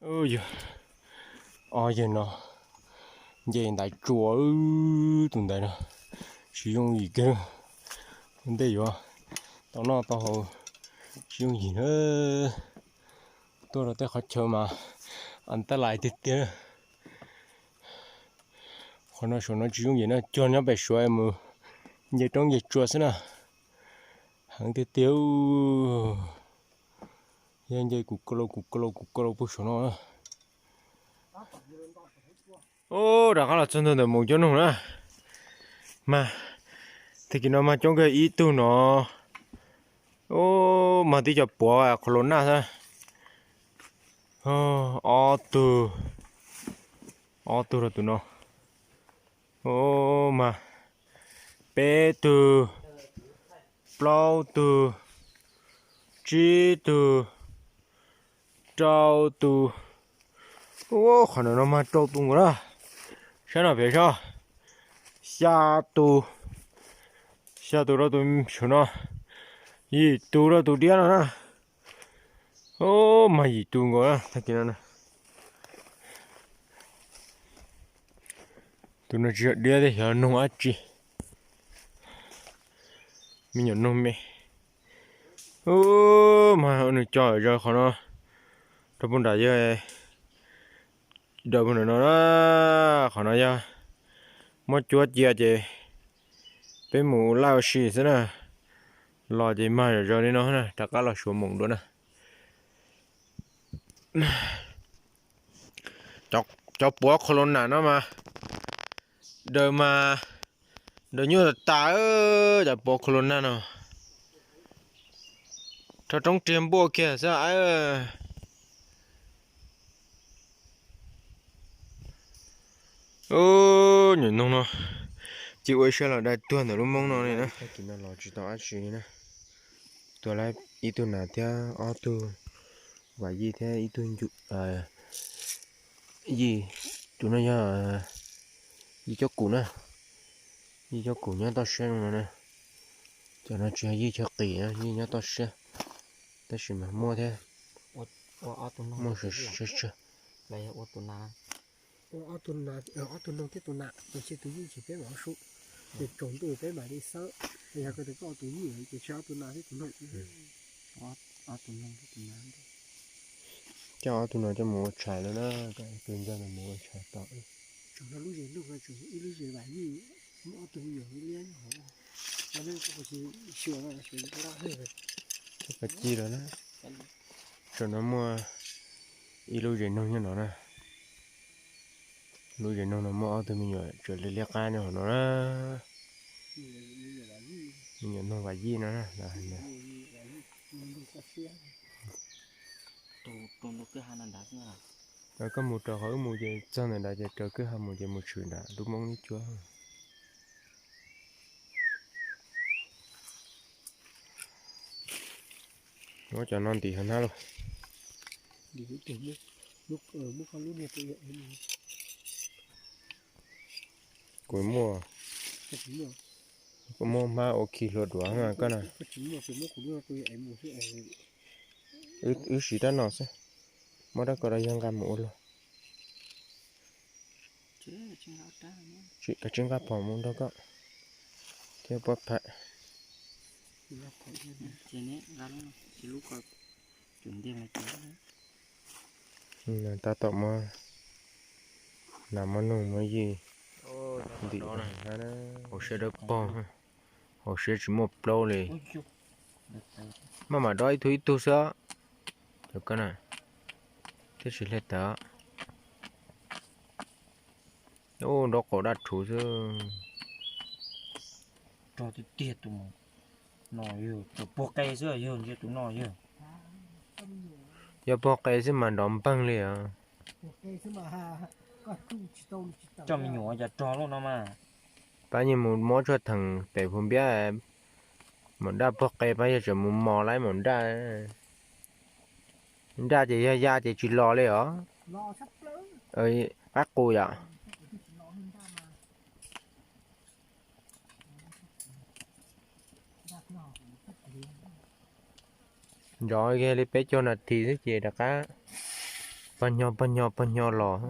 Yog, o, yog no nce ntaiv tsua, tus ntaiv no tsis yooj yim kiag. Ua ntej yuav tau noj tau haus tsis yooj yim na. Tuaj rau tej qhov chaw mas antab lais tiag tiag. Qhov no saum no tsis yooj yim na, cog nyob pem Suav mus nce roob nce tsua xwb na. Heev tiag tiag. Yog nce kuv ko lau kuv ko lau kuv ko lau puag saum no. Ub, rov qab los txog ntawm Moos cov noog na. Mas tag kis no mas coob kawg ib tug no. Ub, mas tib co puav qhov los nag xwb. Ob tug, ob tug rau tus no. Ub, mas peb tug, plaub tug, tsib tug, rau tus. Ub, qhov no mas rau tus nkaus na. Saib no pem saib, xya tus, xya tus rau tus saum no, yim tus rau tus diab no na. Ub, mas yim tus nkaus na tag kis no. Tus no tsis yog diab thiab, xyov noog dab tsi. Me nyuam noog me. Ub, mas nws cog zog qhov no rau puag nram yawg, daws puag nram no na. Qhov no yog muab cuab cia ces peb mus ua laj ua si xwb na. Los ces mag zom zaws li no na, rov qab los Suav Moos dua na. Cov puav qhov los nag no mas daws mas daws nyuaj tas tas, cov puav qhov los nag no. Rho roob riag npuaj kiag xwb. Ub, nyuam noog no ces ua ib sab los dai tuag ntawm lub moob no li na. Tag kis no los tsis tau dab tsi li na. Tua lawm ib tug nas thiab ob tug vas yij thiab ib tug yij. Tus no yog yij cob kum na. Yij cob kum nyob toj siab no na. Cov no tsis yog yij chaw qis na, yij nyob toj siab. Tab sis mas muaj thiab, muaj tsawg tsawg. Ob tug noog thiab tus nas, tus yij ces peb mam su, ces tsaus ntuj peb mam li xawb. Yog koj tias koj tus yij ces tsis ob tug nas thiab tus noog. Coj ob tug no coj mus ua tshais no na, tus ntxawg no mus ua tshais tau. Tseem no lub zes noog no tseem ib lub zes vam yij, muaj ob tug me nyuam liab nyob hauv. Cov no muaj ib lub zes noog nyob no na. Lub zes noog no muaj ob tug me nyuam tseem liab liab qab nyob hauv no na. Me nyuam noog vam yij no na. Koj mus rau qhov wb mus ces txog ntawm nrad ces raws kwj ha mus ces mus tshwm nram lub moob lub cuab. Muab cov no ntim hauv hnab lauj. Kuv muaj, kuv muab hmab ua khi hlua duav koj na. Wb siv rab no xwb, muab rab ko rau yawg nqa mus ua luag. Kav tsij nqa phom mus nrog koj thiab pob pha. Tab tom muab nas muab noog muab yij ntim. Hauv siab dawb paug, hauv siab tsis muaj plaub li. Maj mam dob ib tug ib tug xwb, cov koj na, thiaj tsis hle tawv. Ub, nraub qaum daj rhuv xwb. Rog tiag tiag tus no, yog puag qe xwb, yog tus no yog. Yog puag qe xwb mas nrov npeeg li os. Coj me nyuam cas rog lub no mas. Pab yeej mus muab tshuaj theem pem Phu Npiab, maum daj puag qe pab yog tseem mus mos laib maum daj. Daj ces yog ya ces tsis los li os. Qab qus yom. Nrov kiag li peb caug nas this xwb ces rov qab Pog nyo pog nyo pog nyo los.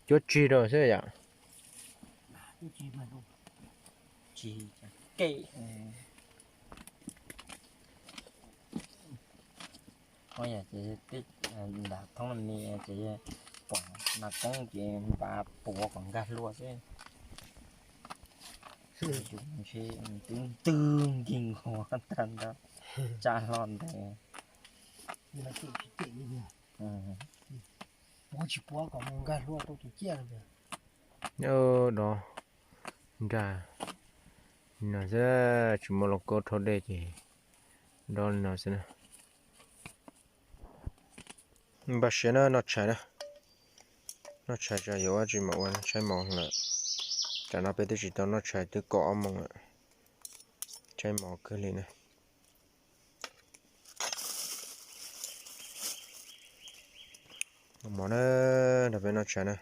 Cuab tsig rau xwb yom. Nram thoob me ces pom nas koob ces npaj puav kom nkag hlua xwb. Twb ntwg nkeeg nqhuav tag nrho, tsa hlo ntev. Puav tsis puav kom mus nkag hlua rau tus ciaj. Nrag no xwb, tsis muaj lauj kaub rhaub dej ces nrog li no xwb na. Npaj siab na, noj tshais na. Noj tshais tsam yuav ua tsis mam ua, tshaib mos lawm. Tsam no peb twb tsis tau noj tshais twb kaum ob moos lawm, tshaib mos kawg li na. Mov na, nrog peb noj tshais na.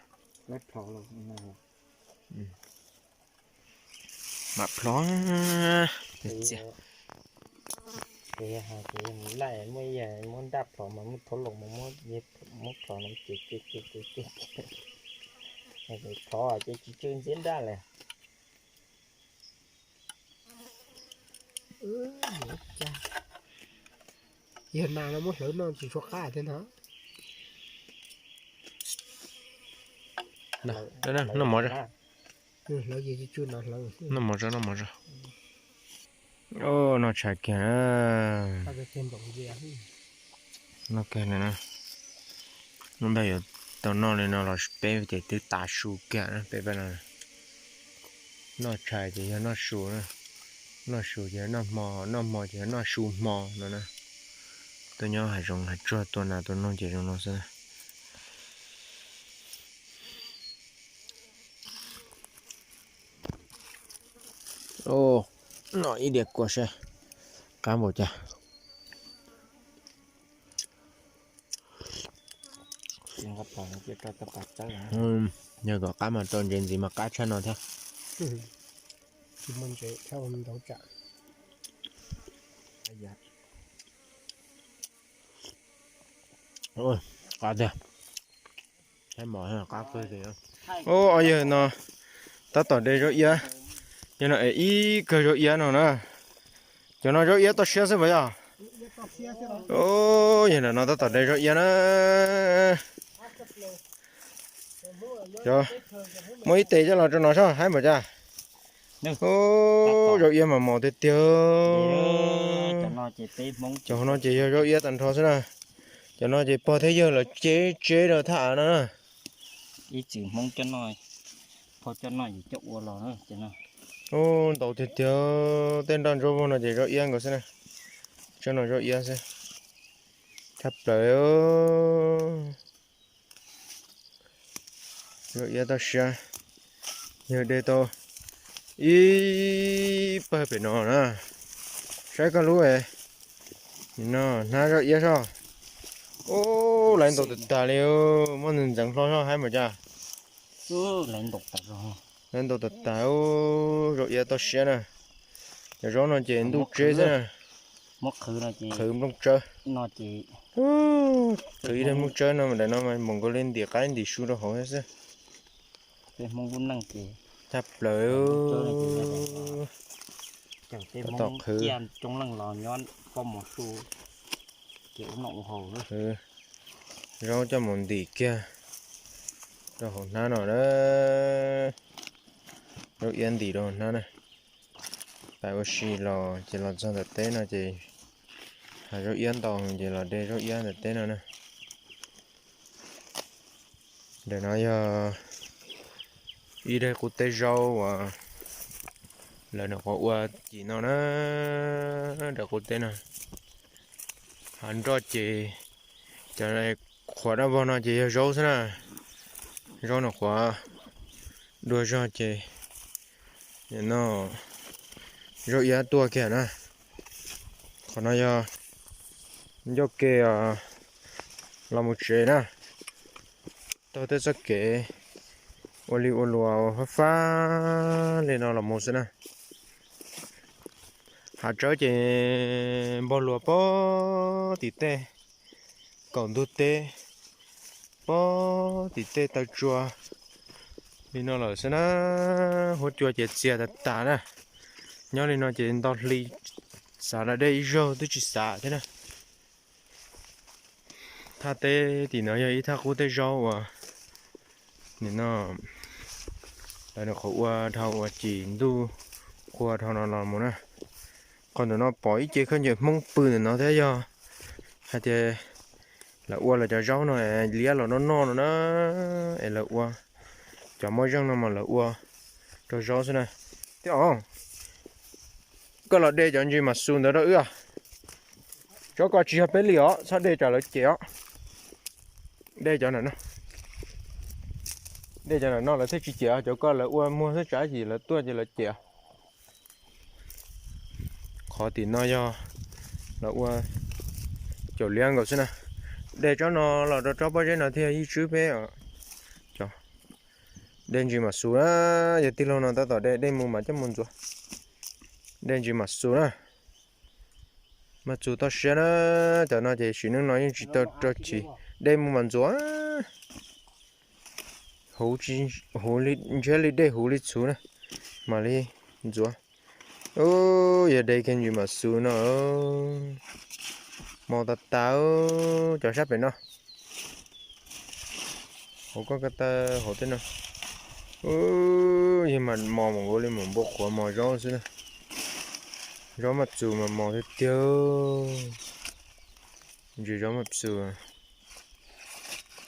Mam plhov. Ces yog hais tias yog mus laij muab ib yam muab nraj plhov mas muab thaub los mas muab plhov no ces ces ces ces ces plhov ces tsis tsw ntxiab nraj lawm. Yog nas no muab hlawv noj tsis tshua qab thiab no. Noj mov, noj mov, noj tshais kiag. Noj kiag na. Lub npaj yuav tau noj li no los peb ces twb tas su kiag na peb pab no. Noj tshais ces yog noj su na, noj su ces yog noj hmo, noj hmo ces yog noj su hmo no na. Tuaj nyob hav zoov hav tsuag tua nas tua noog ces zoo no xwb na. Noj ib diav kua saib qab npaum cas. Yog kom qab mas rau ntsev ntxiv mas qab tshaj no thiab. Qab tiag. Ub, yawg no tab tom de zaub iab. Yawg no es ib kawg zaub iab no na. Cov no zaub iab toj siab xwb puas yog? Yawg no tab tom de zaub iab na. Muab ib tes coj los rau no saib haib npaum cas. Ub, zaub iab mas mos tiag tiag. Cov no ces yog zaub iab tag nrho xwb na. Cov no ces pog thiab yawg lawv tseb tseb rau thaj av no na. Ib txwm Hmoob coj noj, pog coj noj es coj ua los na. Ub, ntau tiag tiag, tej nroj ntsuab vog no ces zaub iab nkaus xwb na. Tsob no zaub iab xwb. Tshaj plaws. Zaub iab toj siab. Yawg de tau ib pawg pem no na. Saib koj lub es. No hnab zaub iab soj. Ub, laiv ntaus tas tas li, muab ntxeev hlo soj haib npaum cas. Laiv ntaus tas tas, zaub iab toj siab na. Cov zaub no ces ntuj tseb xwb na. Qhwv nplooj tsawb. Qhwv ib daig nplooj tsawb no mas daim no mas npaum nkaus li ntim qaib ntim su rau hauv xwb. Tshaj plaws. Tab tom qhwv. Zaub coj mus ntim kiag rau hauv hnab no na. Zaub iab ntim rau hauv hnab na. Pais ua si los ces los txog ntawm teb no ces hav zaub iab ntau ces los de zaub iab ntawm teb no na. Ntawm no yog ib daim qub teb zaub uas lawv nyuam qhuav ua cim no na, daim qub teb no. Hav nroj ces cov qhuav dab vog no ces yog zaub xwb na. Zaub nyuam qhuav dua zog ces no zaub iab tuaj kiag na. Qhov no yog ncauj ke los mus tsev na. Taug tej txoj kev Ua li ua luas fab fab li no los mus xwb na. Hav tsawb ces npog luas pob tim tej kaum ntug teb, pob tim tej taw tsua li no lawm xwb na. Huab cua ces txias tas tas na. Nyob li no ces nto hli, xav da dej ib zaug twb tsis xav thiab na. Thaj teb tim no yog ib thaj qub tej zaub uas nim no lawv nyuam qhuav ua dhau uas cim ntuj qhua dhau no los mus na. Qhov ntawm no pom ib ce khaub ncaws Hmoob pw ntawm no thiab, yog hais tias lawv ua lawv cov zaub no es liab los noj noj no na, es lawv ua cov moj zeej no mas lawv ua rau zaub xwb na. Thiab os, koj los de cov ntsis mas xus ntawd rau wb os. Cov ko tsis yog peb li os, txhob de tsam lawv cem os. De cov ntawm no, de cov ntawm no lawv thiaj tsis cem os, cov ko lawv ua muag xwb tsam ib chim lawv tuaj ces lawv cem os. Qhov tim no yog lawv ua caum liab nkaus xwb na. De tsob no los rau tsob pob zeb no thiaj yij tswb peb os. De ntsis mas xus na, yog tij laug no tab tom de, dej mus mas coj mus ntxuav. De ntsis mas xus na. Maj txus toj siab na, cov no ces sim neej no yeej tsis tau rau chim. De mus mas ntxuav. Huv, huv li ntshiab li dej huv li txhuv na, mam li ntxuav. Ub, yog de kiag ntsis mas xus no, mos tas tas cov sab pem no. Hauv koj ko taw hauv tej no. Ub, yog mas mos mus nkaus li mus npua qhuav mos zaub xwb na. Zaub maj txus mas mos tiag tiag. Ntsis zaub maj txus.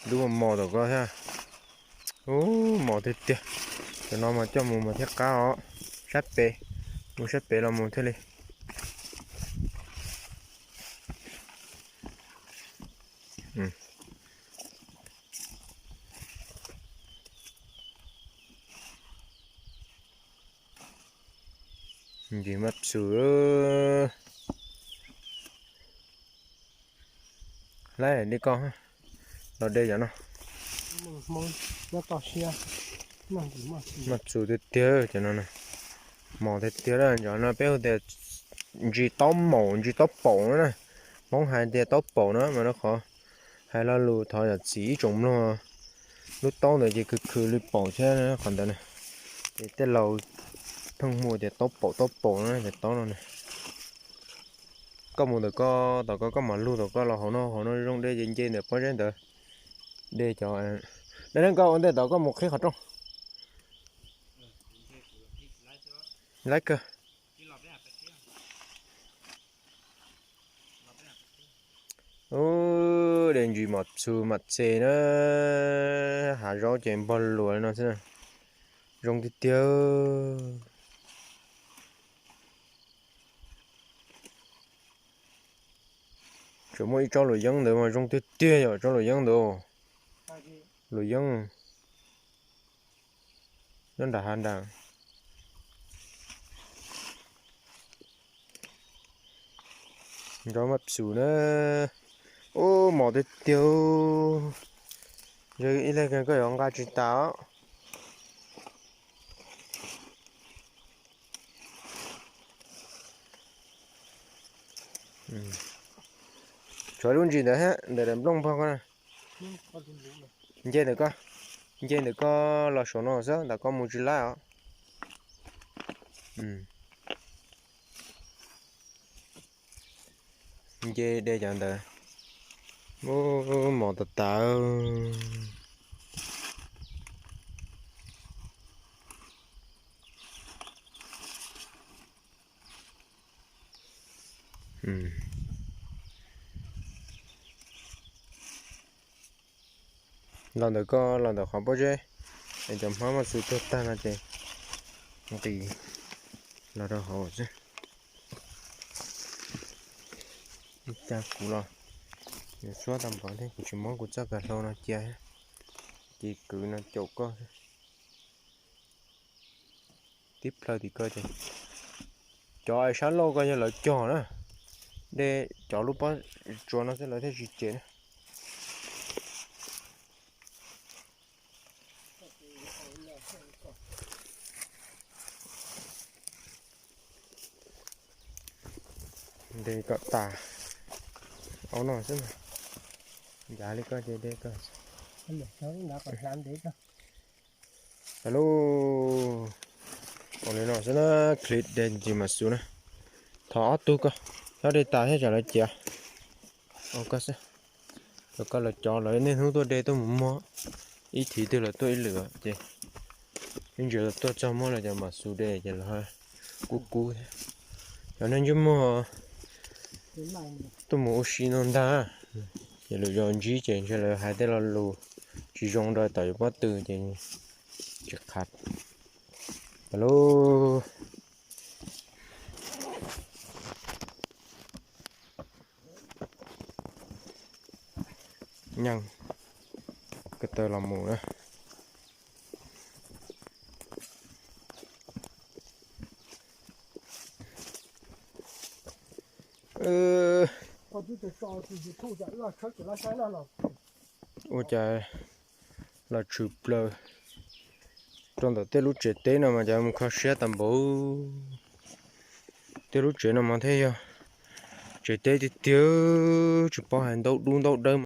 Lub mos mos tom ko thiab. Ub, mos tiag tiag. Cov no mas coj mus mas thiaj qab os. Sab pem, mus sab pem los mus thiaj li. Ntsis maj txus. Laib li koj los de cov no. Maj txus tiag tiag cov no. Mos tiag tiag, cov no peb hu tias ntsis taub maum, ntsis taub paum no na. Hmoob hais tias taub paum no mas rau qhov hais lo lus thov yam txim ib tsoom mloog. Lub taub ntawd ces khwv khwv li paum thiab qhov ntawd na. Ces tej laus pheej hu tias taub paum taub paum no cov taub no na. Koj mus ntawm ko, tom ko koj mam lug tom ko los hauv no, hauv no zoo de ces nce ntawm pob zeb ntawd. De cov, dab neeg koj ua ntej tom koj mus qhib qhov rooj. Laib kawg. Ub, de ntsis mos txus mas txes na, hav zaub ces npog luas li no xwb na. Zoo tiag tiag. Tseem muaj ib tsob luam yeeb ntawd mas zoo tiag tiag yom, tsob luam yeeb ntawd. Luam yeeb nyob nram hav nram. Nrov maj xum na. Ub, mos tiag tiag. Yog ib leeg koj yuav nqa tsis tas os. Tshuav lub ntsis ntawd thiab, ntawm daim nplooj npog ko na. Nce ntawm ko, nce ntawm ko los saum no xwb, ntawm ko mus tsis laib os. Nce de cov ntawd. Ub, mos tas tas. Los ntawm ko, los ntawm qhov pob zeb, es cov hmab maj xwm tuag tag no ces nqis los rau hauv xwb. Ib ca kuv los yuav suab tau npaum thiab, kuv tsis muab kuv txoj kawg hlau no cia, ces kwv no caum koj xwb. Tib plhaw tim ko ces cov sab laug ko yog lawv cog na, de cov lub pob tsuas no xwb lawv thiaj tsis cem na. Ntes kom tas aub no xwb. Ncav li koj ces de koj. Alo, ua li no xwb na, clip de ntsis mas xus na. Thov ob tug koj, nyob de tas thiab tsam lawv ciav. Ua koj xwb, rau koj lawv cov lawv niaj hnub tuaj de tuaj mus muag, ib thiv twg lawv tuaj ib lwm ces ib ntsis lawv tuaj txog muab lawv cov mas xus de ces lawv kub kub thiab. Cov neeg ntsej muag tuaj mus ua si no ntag, ces lwm zaus ntsib ces ntshe lawv hais tej lo lus tsis zoo rau tom yuav pob tw ces tsis qhav. Lauj, nyeej ko taw los mus na. Ua cas los tshwm plaws rau ntawm tej lub tsev teb no mas cas mus kho siab tas npaum. Tej lub tsev no mas thiaj yog tsev teb tiag tiag, tsis paub hais ntaub dub ntaub dawb.